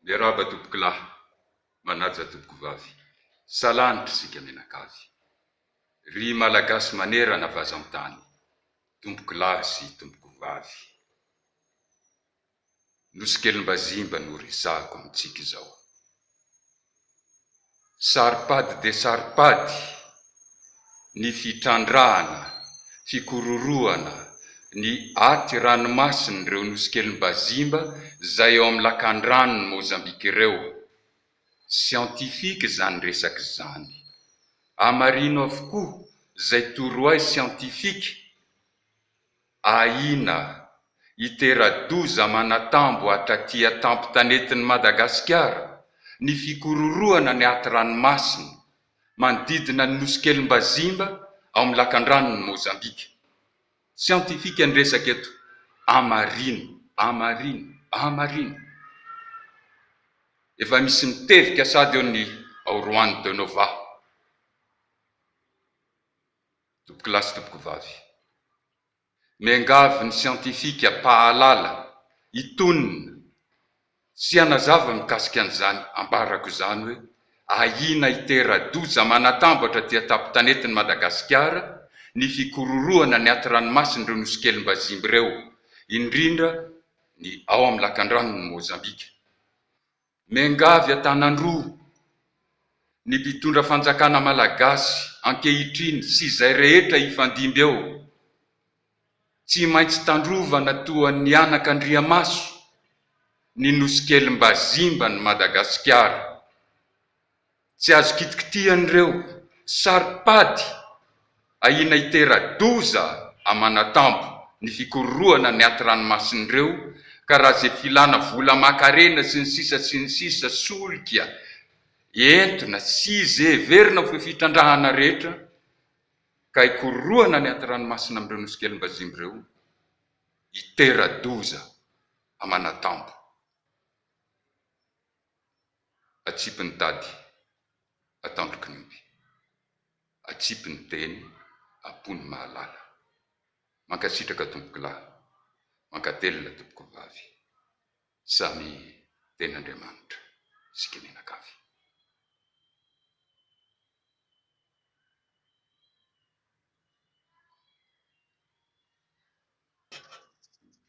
Miarahaba tompokolahy, manaja tompokovavy, salanitra isika mianakavy. Ry Malagasy manerana vazan-tany, tompokolahy sy tompokovavy. Nosy Kelimbazimba no resahako amintsika izao. Saro-pady dia saro-pady ny fitrandrahana, fikororohana ny aty ranomasin'ireo Nosy Kelimbazimba izay ao amin'ny lakandranon'i Mozambika ireo. Siantifika izany resaka izany. Hamarino avokoa izay torohay siantifika Ahiana hitera-doza aman'atambo hatraty an-tampon-tanetin'i Madagasikara ny fikororohana ny aty ranomasina manodidina ny Nosy Kelimbazimba ao amin'ny lakandranon'i Mozambika. Siantifika ny resaka eto. Hamarino, hamarino, hamarino. Efa misy mitevika sady eo ny ao Roan de Nova. Tompokolahy sy tompokovavy. Miangavy ny siantifika mpahalala hitonona sy hanazava mikasika an'izany ambarako izany hoe ahiana hitera-doza manatambatra aty an-tampon-tanetin'i Madagasikara ny fikororohana ny aty ranomasin'ireo nosikelim-bazimba ireo, indrindra ny ao amin'ny lakandranon'i Mozambika. Miangavy an-tanan-droa ny mpitondra fanjakana malagasy ankehitriny sy izay rehetra hifandimby eo. Tsy maintsy tandrovana toa ny anak'Andriamaso ny nosikelim-bazimban'i Madagasikara. Tsy azo kitikitihan'ireo saro-pady ahiana hitera-doza aman'atambo ny fikororohana ny aty ranomasin'ireo ka raha ze filana vola aman-karena sy ny sisa sy ny sisa solika entona sy ze heverina ho fitrandrahana rehetra ka hikororohana ny aty ranomasina amin'ireo nosikelim-bazimba ireo hitera-doza aman'atambo. Atsipy ny tady, atandroky ny omby. Atsipy ny teny, apo ny mahalala. Mankasitraka tompokolahy, mankatelina tompokovavy. Samy tena Andriamanitra isika mianakavy.